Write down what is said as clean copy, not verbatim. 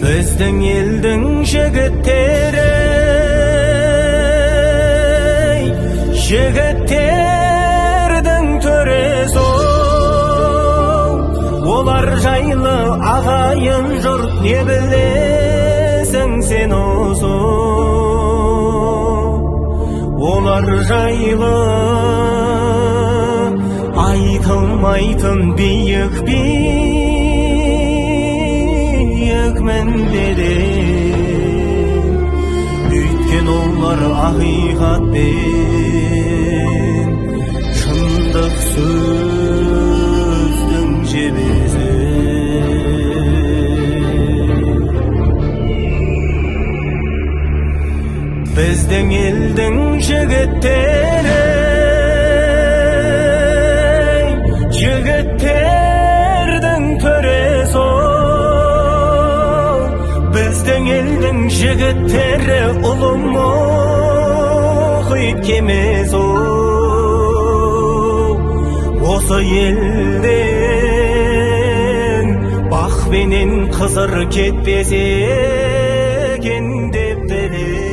Біздің елдің жігіттері, жігіттердің төресі, олар жайлы, ағайын жұрт, не білесің сен осы? Олар жайлы айтылмайтын биік биік мінбеден, өйткен олар ақиқат пен шындық сөздің жебесі. Біздің елдің жігіттері, жігіттердің төресі, біздің елдің жігіттері ұлы мұхит кемесі. Осы елден бақ пенен қызыр кетпесе екен деп тілеймін.